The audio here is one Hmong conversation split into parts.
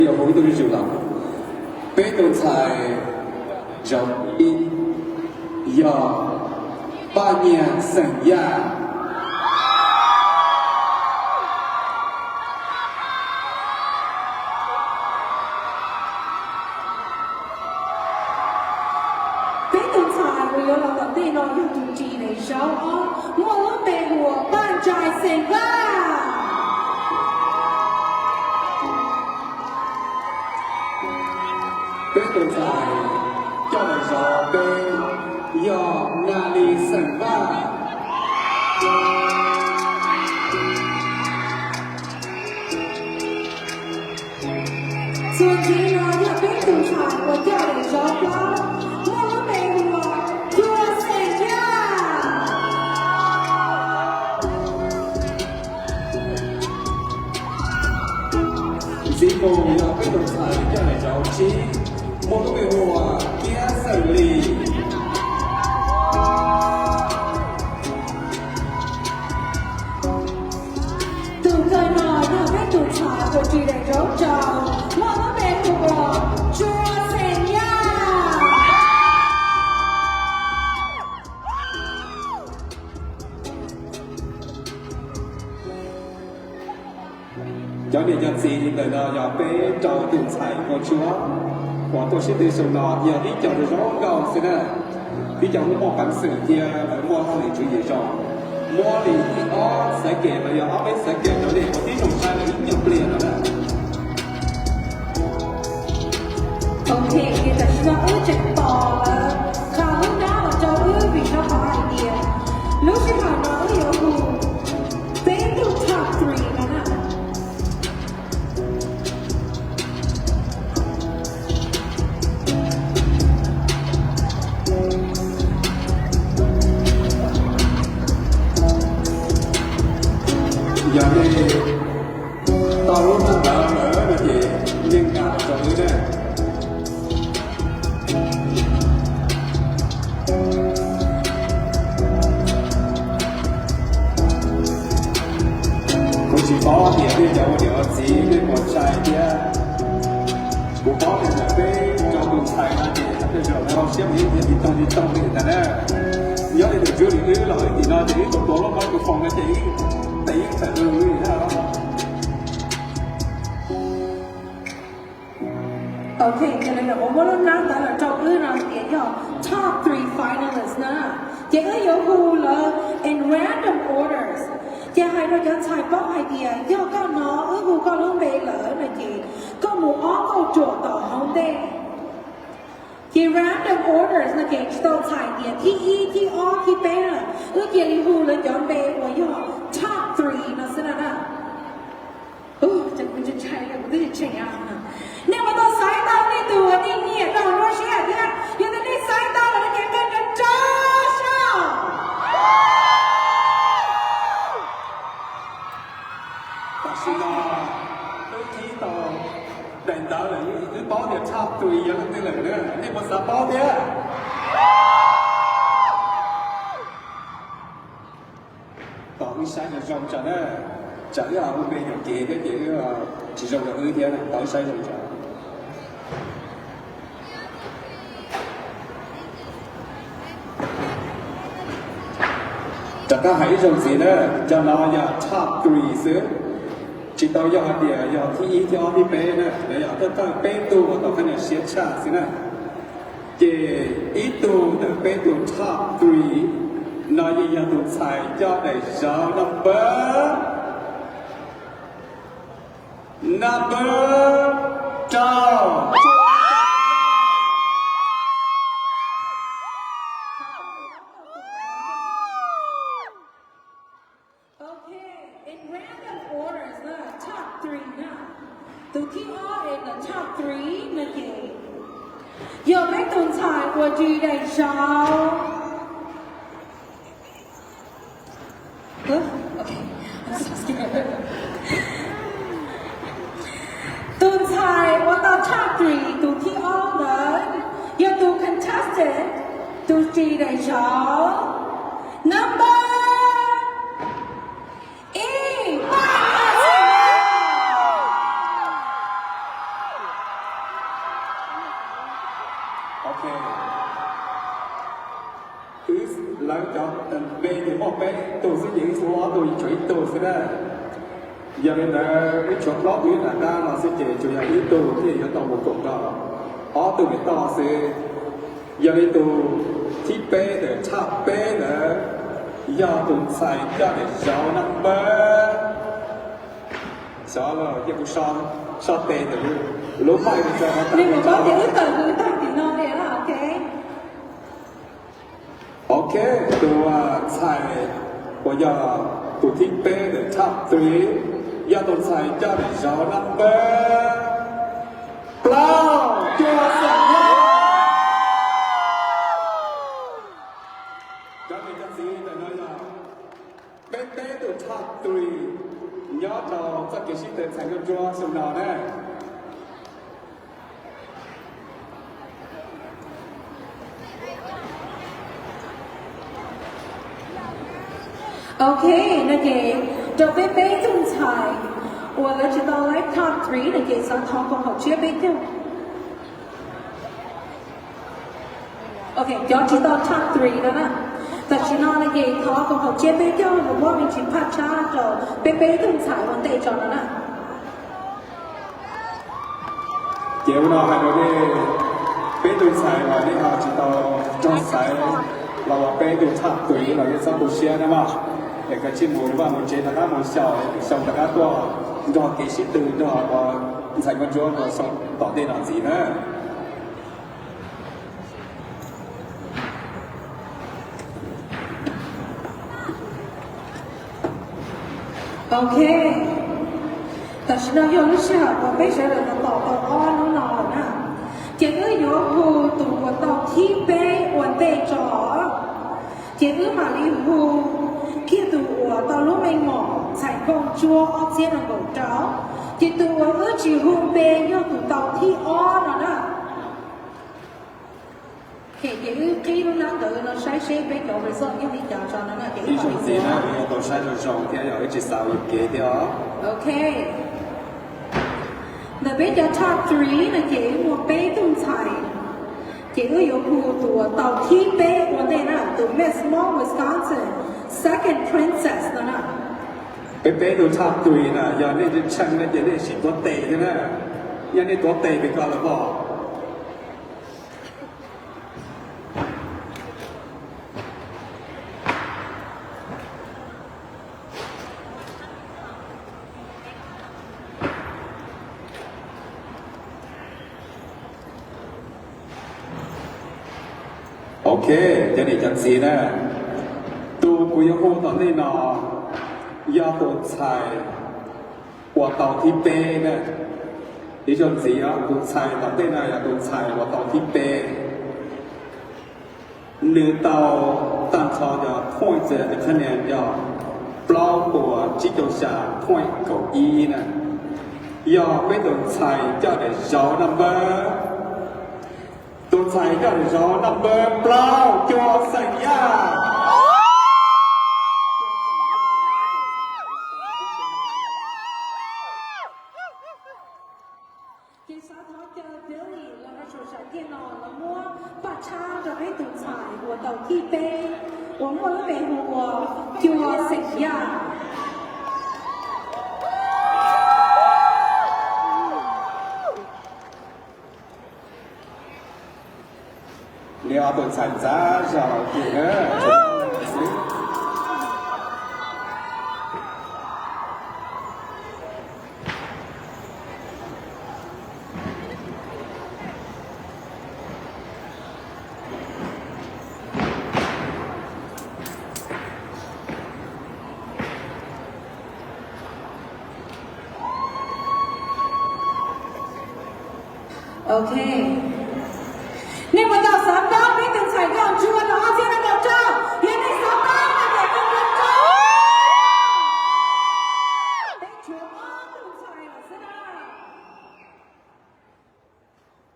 Yog hu ib tug zuj zus los, peb tus ntxhais zaum ib yog Paj Nyiag xeem Yaj. Peb tus ntxhais uas yuav los tom ntej no yog tus ris daim zauv ob, muaj lub npe hu ua Paj Ntsais xeem Vaj. Peb tus ntxhais coj daim zauv peb yog Nas Lis xeem Vaj. Txuas ntxiv no yog peb tus ntxhais uas coj daim zauv plaub, muaj lub npe hu ua Cua xeem Yaj. Ntxiv mus yog peb tus ntxhais coj daim zauv tsib, muaj lub npe hu ua Kiab xeem Lis. Tus kawg no yog peb tus ntxhais uas ris daim zauv rau, muaj lub npe hu ua Tsua xeem Yaj. Cov niam cov txiv, ntawm no yog peb rau tus ntxhais Nkauj Tsua uas tuaj sib tw xyoo no yog tib co zoo nkauj xwb na. Tib co muaj peev xwm thiab lawv muaj hauj lwm tswv yim zoo. Muab li ib ob xaiv kem los yog ob peb xaiv kem rau nej ua tib zoo saib lawv ib nyuag pliag no na. Ok, ces tam sim no wb tseem tos lawv qhia lub nab los rau wb vim rau qhov hais tias lub sij hawm no wb yuav hu peb tug top three no na. Yog nej tau lub nab ntawd lawm no ces nej nkag los rau wb na. Kuv tsis paub tias nej cov ua niam ua txiv nej puas ntshai thiab. Kuv paub tias ntawm peb rau tus ntxhais no ces tej zaum lawv hauv siab mus ib tug tib toog tib toog li ntag na. Nyob li tus ntsuj li wb los wb tim no ces wb tuav tuav lub microphone no ces wb tes wb tawm lug li na. Ok, ces lawv nyuam qhuav muab lub nab ntawd los rau wb no tias yog top three finalist na. Ces wb yuav hu lawv in random orders. Ces hais rau cov ntxhais paub hais tias yog koj hnov wb hu koj lub npe lawm no ces koj mus ob kauj ruam tom hauv ntej. Ces random orders no ces tsis tau txhais tias thib ib, thib ob, thib peb na. Wb cia li hu lawv cov npe uas yog top three no xwb na na. Ua cas kuv ntshai ntshai li, kuv twb tsis tsheej. Nej puas tau xaiv tau nej tus uas nej nyiam tau nruab siab thiab? Yog tias nej xaiv tau lawm no ces nqe nrov nrov saib. Tam sim no wb khib tau daim ntawv lawm, wb paub tias top three yog leej twg lawm na. Nej puas xav paub thiab? Tos wb saib zoo zoo tso na, tsam wb ua npe nyuam kev thiab ces wb tsis zoo rau wb thiab, tos wb saib zoo tso. Rov qab hais ib zaug ntxiv na, cov no yog top three xwb, tsis tau yog hais tias yog thib ib, thib ob, thib peb na, lawv yog thawj thawj peb tug uas tau qhab nyas siab tshaj xwb na. Ces ib tug ntawm peb tug top three no yeej yog tus ntxhais coj daim zauv number, number rau. Ok, in random orders na, top three na. Tus thib ob es the top three na ces yog peb tus ntxhais uas ris daim zauv. Tus ntxhais uas tau top three tus thib ob ntawd yog tus contestant, tus ris daim zauv number ib, Paj Nyiag xeem Vaj. Wb lawv cov npe ces muaj peb tug xwb ces wb hu ob tug tshuav ib tug xwb na. Yog li ntawd wb tshuav plaub tug nram qab no xwb ces tsuas yog ib tug thiaj yuav tau mus koom nrog ob tug niam toj xwb. Yog li tus thib peb ntawm thaj peb ntawd yog tus ntxhais coj daim zauv number. Xyov los cia kuv so tes ntawm lub paim no tso. Nws mus paub tias wb tawm tus tag tim no li na, ok. Ok, tus ntxhais uas yog tus thib peb ntawm top three yog tus ntxhais coj daim zauv number plaub cuaj xeem yaj. Cov niam cov txiv, ntawm no yog peb peb tus top three nyob rau txoj kev sib tw ntxhais nkauj ntsuab xyoo no na. Ok, no ces rau peb peb tug ntxhais uas lawv tsis tau laib top three no ces xav thov koom haum tsiab peb caug. Ok, cov tsis tau top three no na, tam sim no no ces thov koom haum tsiab peb caug los muab me ntsis phaj tshab rau peb peb tug ntxhais ua ntej tso no na. Ces ua no hais rau nej peb tug ntxhais uas nej ho tsis tau raug xaiv los ua peb tug top three los nej txhob tu siab na mog. Es kav tsij mus vaj mus tsev rov qab mus xyaum, xyoo rov qab tuaj nrog kev sib tw nrog ua ntxhais nkauj ntsuab rau xyoo tom ntej no ntxiv na. Ok, tam sim no yog lub sij hawm uas peb sawv daws tau tos tau ob hnub no lawm na, ces wb yuav hu tus uas tau thib peb ua ntej tso, ces wb mam li hu kiag tus uas tau lub meej mom ntxhais nkauj ntsuab ob txhiab nees nkaum rau, ces tus uas wb tsis hu npe yog tus tau thib ob no na. Ces wb qhib lub hnab ntawd no saib seb peb cov result nyob li cas tso no na, ces ib zaug ntxiv na, wb yuav tau saib zoo zoo thiab yog wb tsis xav ua kev thiab os. Ok, ntawm peb cov top three no ces wb muaj peb tug ntxhais, ces wb yuav hu tus uas tau thib peb ua ntej na, tus Miss Small Wisconsin Second Princess no na. Peb peb tug top three na, yog nej tshee no ces nej sib tuav tes thiab na, yog nej tuav tes pem ko los pom. Ok, cov niam cov txiv na, tus kuv yuav hu tom ntej no yog tus ntxhais uas tau thib peb na. Ib zaug ntxiv, tus ntxhais tom ntej no yog tus ntxhais uas tau thib peb. Nws tau tag nrho cov points thab nias yog plaub puas tsib caug xya point kaum ib na. Yog peb tus ntxhais coj daim zauv number, tus ntxhais coj daim zauv number plaub cuaj xeem yaj. Ces xav thov caw Billy los rau saum sam thiaj no los muab paj tshab rau peb tus ntxhais uas tau thib peb uas muaj lub npe hu ua Cua Xeem Yaj. Neb ob tug ntxhais ntxav zog kiag na. Ok, nej puas tau xav paub peb tus ntxhais nkauj ntsuab no ob txhiab nees nkaum rau? Yog nej xav paub no ces koj ua rau. Peb tshuav ob tug ntxhais lawm xwb na.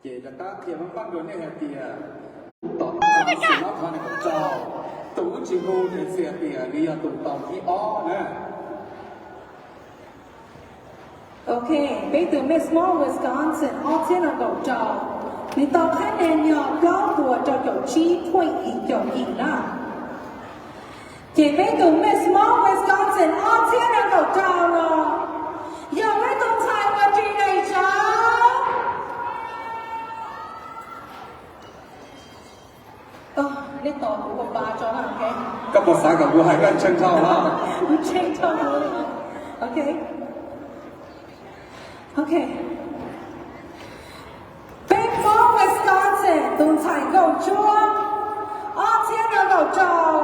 Ces rov qab qhia meej meej rau nej hais tias tus tau xeem ob txhiab nees nkaum rau, tus wb tsis hu nws txhais hais tias nws yog tus tau thib ob na. Ok, peb tus Miss Small Wisconsin ob txhiab nees nkaum rau, Nws tau qhab ntawv nyob plaub puas rau caum tsib phuaj yim caum yim na. Ces peb tus Miss Hmoob Wisconsin ob txhiab nees nkaum rau no yog peb tus ntxhais uas tsis daim zauv. Neb tos kuv ua pa tso na, ok? Koj puas xav kom kuv hais koj ntseeg dhau na? Kuv ntseeg dhau. Ok. Ok. Peb Hmoob Wisconsin tus ntxhais nkaum ntsuab ob txhiab nees nkaum rau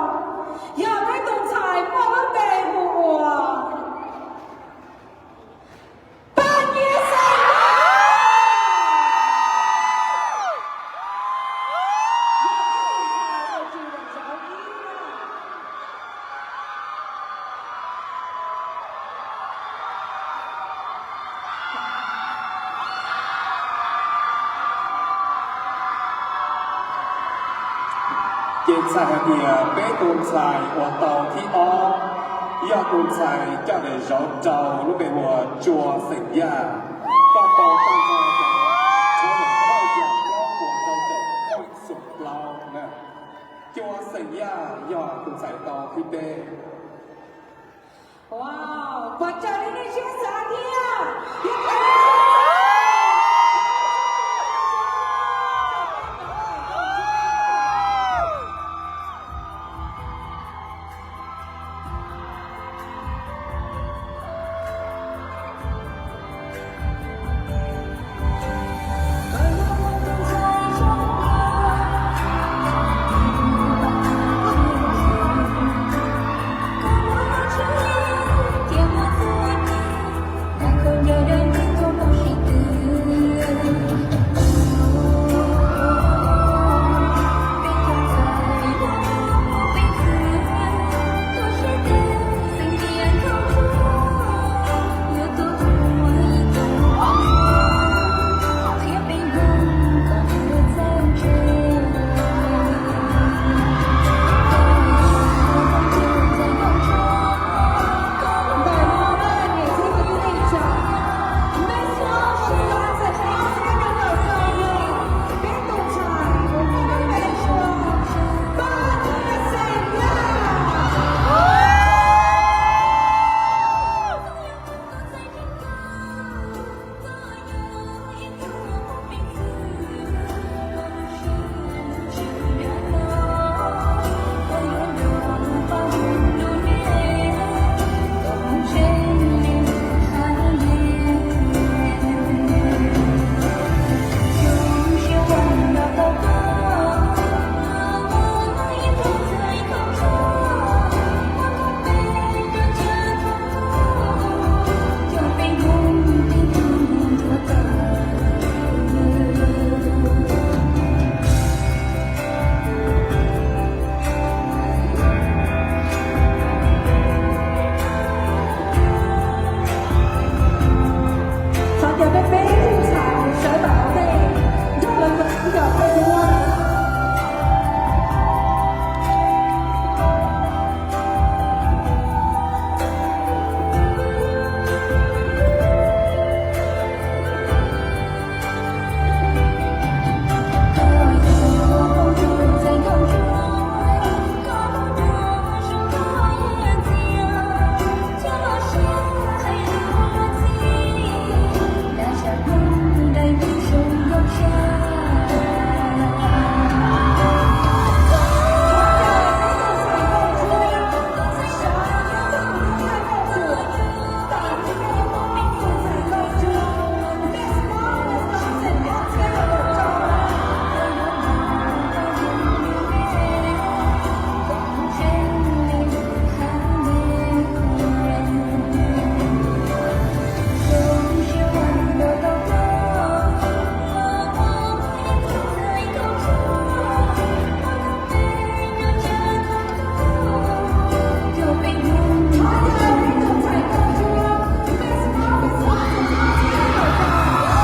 yog peb tus ntxhais muaj lub npe hu ua Paj Nyiaj Xeem. Ces txhais hais tias peb tus ntxhais uas tau thib ob yog tus ntxhais coj daim zauv rau lub npe hu ua Tsua xeem Yaj.